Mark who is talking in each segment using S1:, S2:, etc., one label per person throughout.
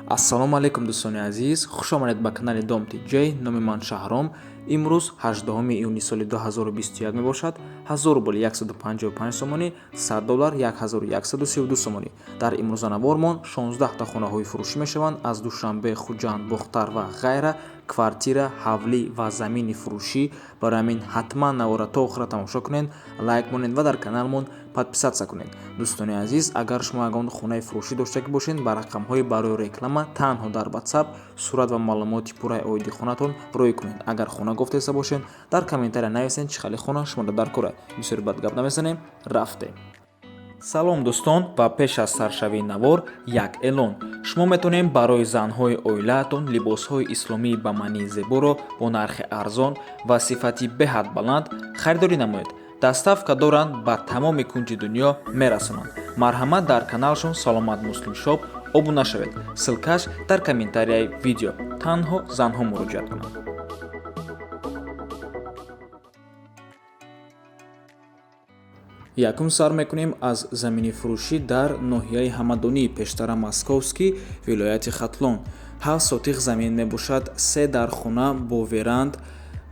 S1: Ассалому алайкум, дӯстони азиз, хуш омадед ба канали Дом Тиҷей. Номи ман Шаҳром. Имрӯз 18 июни соли 2021 мебошад. 1000 рубл 155 сомонӣ, 100 доллар 1132 сомонӣ. Дар имрӯза навормон 16 та хонаҳои фурӯшӣ мешаванд аз Душанбе, Хуҷанд, Бохтар ва ғайра, квартира, ҳавлӣ ва замини фурӯшӣ. Барои ҳамин ҳатман навора то охира тамошо кунед, лайк монед ва дар каналмон подписаться кунед. Дӯстони азиз, агар шумо ягон хонаи фурӯшӣ доштагӣ бошед, ба рақамҳои барои реклама танҳо дар WhatsApp сурат ва маълумоти пурраи оиди хонатон рӯй кунед. Агар хона гуфтеста бошед, дар комментария нависед, чӣ хеле хона шуморо дар кора. Бисёри бад гап намезанем, рафтем. Салом, дӯстон, ва пеш аз саршавии навор як эълон. Шумо метавонед барои занҳои оилаатон либосҳои исломии ба маънии зеборо бо нархи арзон ва сифати беҳад баланд харидорӣ намоед. Доставка доранд, ба тамоми кунҷи дунё мерасонанд. Марҳамат, дар каналшон Саломат Муслим Шоп обуна шавед. Ссылка ш дар комментарияи видео. Танҳо занҳо муроҷиат кунанд. Якум сар мекунем аз замини фурӯшӣ дар ноҳияи Ҳамадонӣ, пештара Московский, вилояти Хатлон. 7 сотих замин мебошад, се дар хона бо веранд,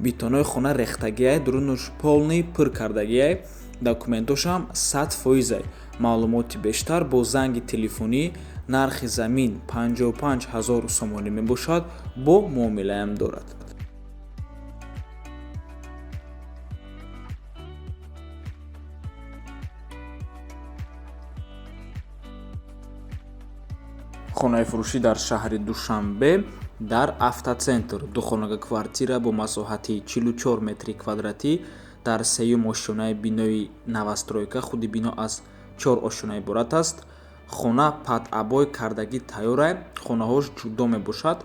S1: бетонои хона рехтагиай, дурунуш полный пур кардагиай, документошам 100%-ай. Маълумоти бештар бо занги телефонӣ. Нархи замин 55 ҳазор сомонӣ мебошад, бо муомилаам дорад. Хонаи фурӯшӣ дар шаҳри Душанбе, дар Автоцентр, духонага квартира бо масоҳати 44 метри квадратӣ дар сеюм ошёнаи бинои новостройка. Худи бино аз чор ошёна иборат аст. Хона под обой кардагӣ тайёрай, хонаҳош ҷудо мебошад,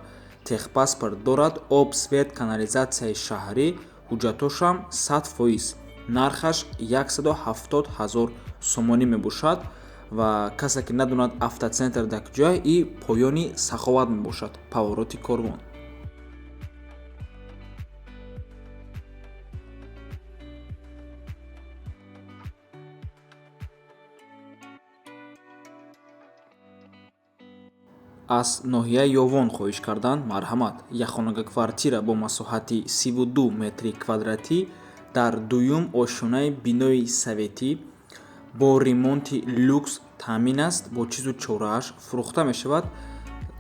S1: техпаспорт дорад, об, свет, канализатсияи шаҳрӣ, ҳуҷҷатошам 100%. Нархаш 170 ҳазор сомонӣ мебошад. Ва касе ки надонад Автоцентр дар куҷоя, и поёни Саховат мебошад, повороти Корвон. Аз ноҳияи Ёвон хоҳиш карданд. Марҳамат, якхонага квартира бо масоҳати 32 метри квадратӣ дар дуюм ошёнаи бинои советӣ бо ремонти люкс таъмин аст, бо чизу чорааш фурӯхта мешавад.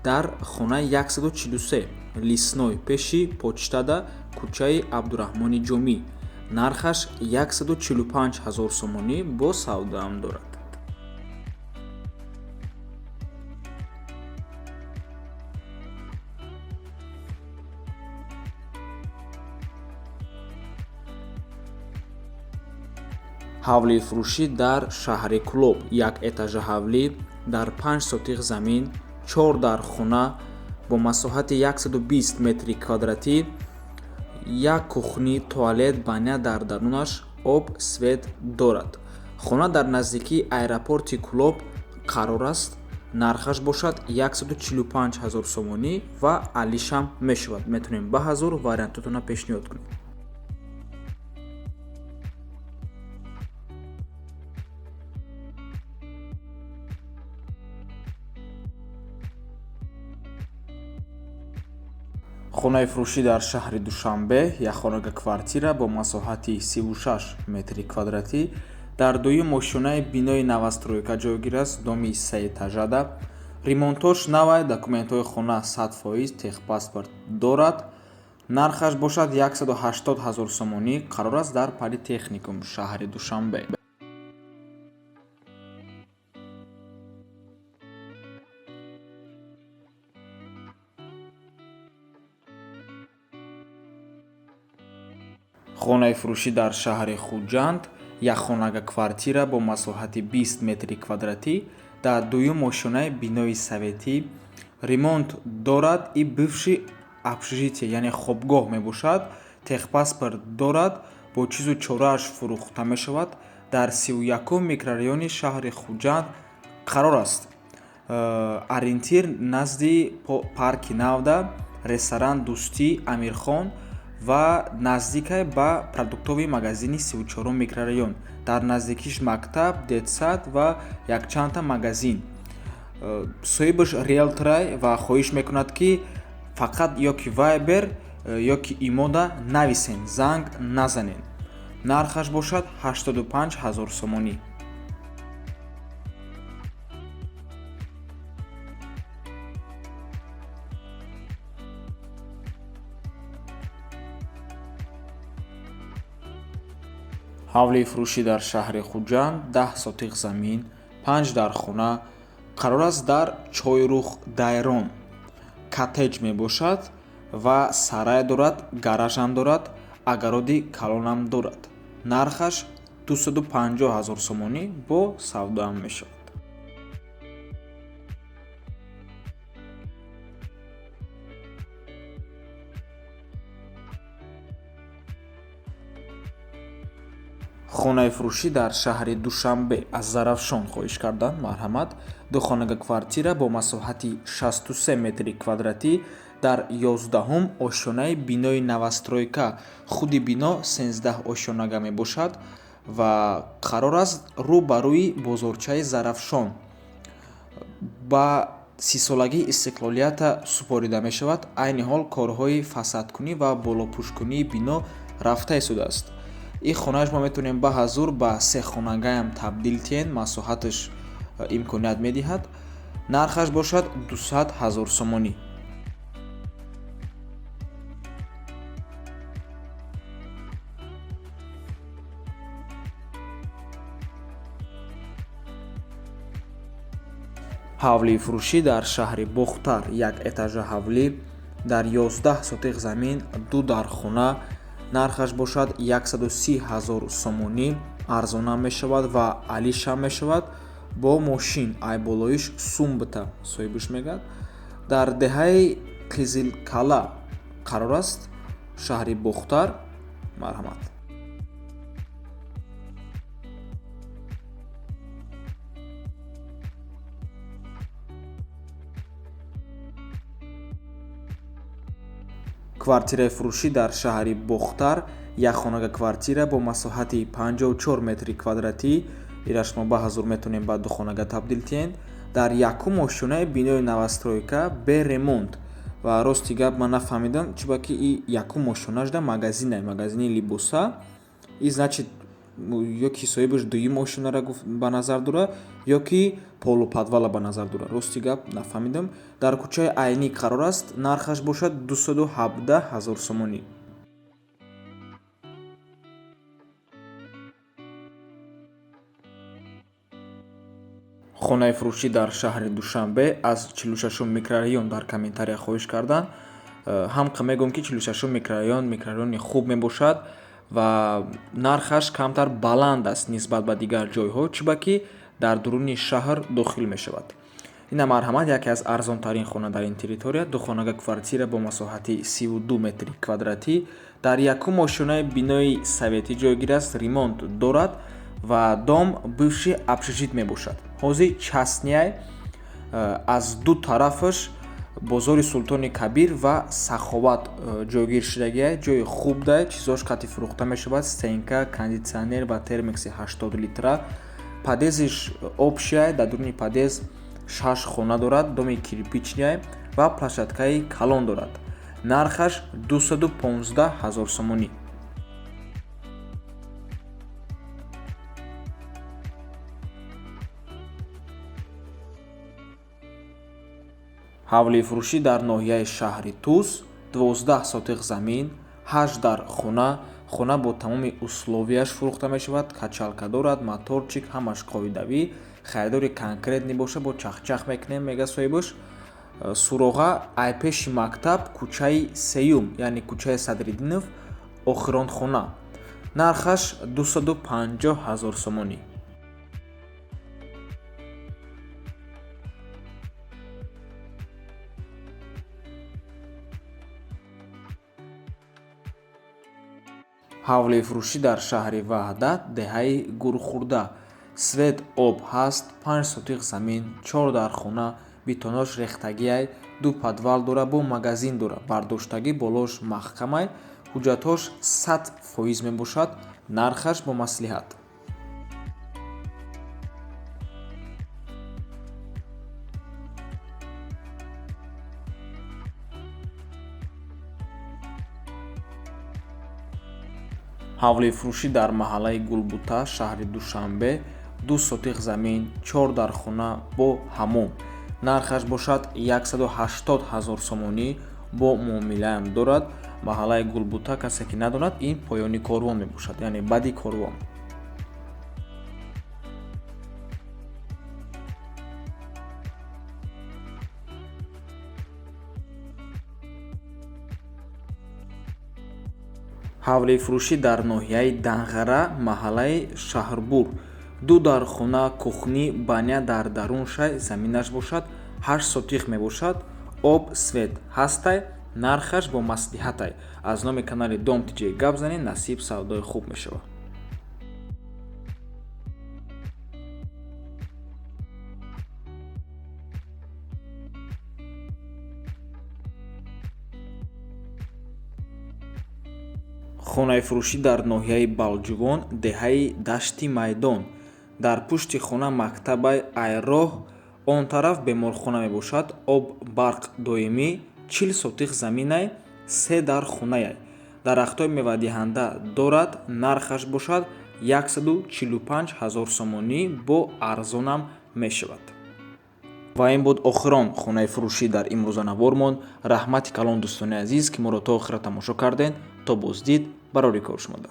S1: Дар хонаи 143, Лесной, пеши почтада, кӯчаи Абдураҳмони Ҷомӣ. Нархаш 145 ҳазор сомонӣ, бо савдаам дорад. Ҳавлии фурӯшӣ дар шаҳри Кӯлоб, як этажа ҳавлӣ дар 5 сотих замин, чор дар хона бо масоҳати 120 метри квадратӣ, як кухни, туалет, баня, дар дарунаш об, свет дорад. Хона дар наздикии аэропорти Кӯлоб қарор аст. Нархаш бошад 145 ҳазор сомонӣ ва алишам мешавад. Метавонем ба ҳазор вариантотона пешниҳод кунем. Хонаи фурӯшӣ дар шаҳри Душанбе, якхонага квартира бо масоҳати 36 метри квадратӣ дар дуюм ошёнаи бинои новостройка ҷойгир аст, доми сеэтажада. Ремонтош навай, документҳои хона 100%, техпаспорт дорад. Нархаш бошад 180 ҳазор сомонӣ. Қарор аст дар Политехникум, шаҳри Душанбе. Хонаи фурӯшӣ дар шаҳри Хуҷанд, якхонага квартира бо масоҳати 20 метри квадратӣ дар дуюм ошёнаи бинои советӣ, ремонт дорад и бывший общежитие, яъне хобгоҳ мебошад, техпаспорт дорад, бо чизу чорааш фурӯхта мешавад. Дар 31-ум микрорайони шаҳри Хуҷанд қарор аст. Ориентир назди парки Навда, ресторан Дӯстӣ, Амирхон ва наздикай ба продуктовый магазини 34-ум микрорайон. Дар наздикиш мактаб, детсад ва якчандта магазин. Соҳибаш риэлторай ва хоҳиш мекунад, ки фақат ё ки Вайбер, ё ки Имода нависен, занг назанен. Нархаш бошад 85 ҳазор сомонӣ. Ҳавлии фурӯшӣ дар шаҳри Хуҷанд, 10 сотиқ замин, 5 дархона, қарор аст дар Чойрух Дайрон. Коттедж мебошад ва сарай дорад, гаражам дорад, агароди калонам дорад. Нархаш 250 ҳазор сомонӣ, бо савдоам мешавад. Хонаи фурӯшӣ дар шаҳри Душанбе аз Зарафшон хоҳиш карданд, марҳамат. Духонага квартира бо масоҳати 63 метри квадратӣ дар 11-ум ошёнаи бинои новостройка. Худи бино 13 ошёнага мебошад ва қарор аст рӯ ба рӯи бозорчаи Зарафшон. Ба 30-солагии истиқлолията супорида мешавад. Айни ҳол корҳои фасадкунӣ ва болопӯшкунии бино рафта истодааст. Ин хонааш мо метавонем ба ҳазур ба се хонагаям табдил тиҳем, масоҳаташ имконият медиҳад. Нархаш бошад 200 ҳазор сомонӣ. Ҳавлии фурӯшӣ дар шаҳри Бохтар, як этажа ҳавлӣ дар 11 сотиқ замин, 2 дархона, нархаш бошад 130 ҳазор сомонӣ, арзонам мешавад ва алишам мешавад. Бо мошин айболоиш сумбта соҳибаш мегӯяд. Дар деҳаи Қизилкала қарор аст, шаҳри Бохтар. Марҳамат. Квартираи фурӯшӣ дар шаҳри Бохтар, як хонага квартира бо масоҳати 54 метри квадратӣ, ираш мо ба ҳазур метавонем ба духонага табдил тиҳем. Дар якум ошёнаи бинои новостройка бе ремонт. Ва рости гап ман нафаҳмидам, чунки и якум ошёнашда магазинай, магазини либоса. И значит, ё ки соҳибаш дуюм ошёнара ба назар дора, ё ки полуподвала ба назар дора. Рости гап нафаҳмидам. Дар кӯчаи Айнӣ қарор аст, нархаш бошад 217 ҳазор сомонӣ. Хонаи фурӯшӣ дар шаҳри Душанбе аз 46-ум микрорайон дар комментария хоҳиш карданд. Ҳамқа мегӯям, ки 46-ум микрорайон микрорайони хуб мебошад ва нархаш камтар баланд аст нисбат ба дигар ҷойҳо, чунки дар дуруни шаҳр дохил мешавад. Ина марҳамат, яке аз арзонтарин хона дар ин территория, духонага квартира бо масоҳати 32 метри квадратӣ дар якум ошёнаи бинои советӣ ҷойгир аст, ремонт дорад ва дом бывший общежит мебошад. Ҳозир частный ай, аз ду тарафаш бозори Султони Кабир ва Саховат ҷойгир шудагиай, ҷои хуб дай, чизош қати фурӯхта мешавад, стенка, кондитсионер ва термекси 80 литра. Подъездиш общий ай, дар дуруни подъезд 6 хона дорад, доми кирпичный ай ва площадкаи калон дорад. Нархаш 215 ҳазор сомонӣ. Ҳавлии фурӯшӣ дар ноҳияи шаҳри Тус, 12 сотиқ замин, 8 дар хона, хона бо тамоми условияш фурӯхта мешавад, качалка дорад, моторчик, ҳамаш қоидавӣ. Харидори конкретный боша, бо чахчах мекунем, мега соҳибаш. Суроға ай пеши мактаб, кӯчаи сеюм, яъне кӯчаи Садриддинов, охирон хона. Нархаш 250 ҳазор сомонӣ. Ҳавлии фурӯшӣ дар шаҳри Ваҳдат, деҳаи Гурхурда. Свет об ҳаст, 5 сотиқ замин, 4 дар хона, бетонош рехтагиай, 2 подвал дора, бо магазин дора, бардоштагӣ болош маҳкамай, ҳуҷҷатҳош 100% мебошад, нархаш бо маслиҳат. Ҳавлии фурӯшӣ дар маҳаллаи Гулбута, шаҳри Душанбе, 2 сотих замин, 4 дархона бо ҳаммом. Нархаш бошад 180 000 сомонӣ, бо муомилаам дорад. Маҳаллаи Гулбута, касе ки надонад, ин поёни корвон мебошад, яъне баъди корвон. Ҳавлии фурӯшӣ дар ноҳияи Данғара, маҳаллаи Шаҳрбур, 2 дархона, кухни, баня дар дарун шай, заминаш бошад 8 сотих мебошад, об, свет ҳастай, нархаш бо маслиҳатай. Аз номи канали Дом ТЖ гап занед, насиб савдои хуб мешавад. Хонаи фурӯшӣ дар ноҳияи Балҷувон, деҳаи Дашти Майдон. Дар пушти хона мактабаи айроҳ, он тараф беморхона мебошад, об, барқ доимӣ, 40 сотих заминай, 3 дар хонаяй. Дарахтҳои мевадиҳанда дорад, нархаш бошад 145 000 сомонӣ, бо арзонам мешавад. Ва ин буд охирон хонаи фурӯшӣ дар имрӯза навормон. Раҳмати калон, дӯстони азиз, ки моро то охира тамошо кардед. То боздид, барори кор шумода.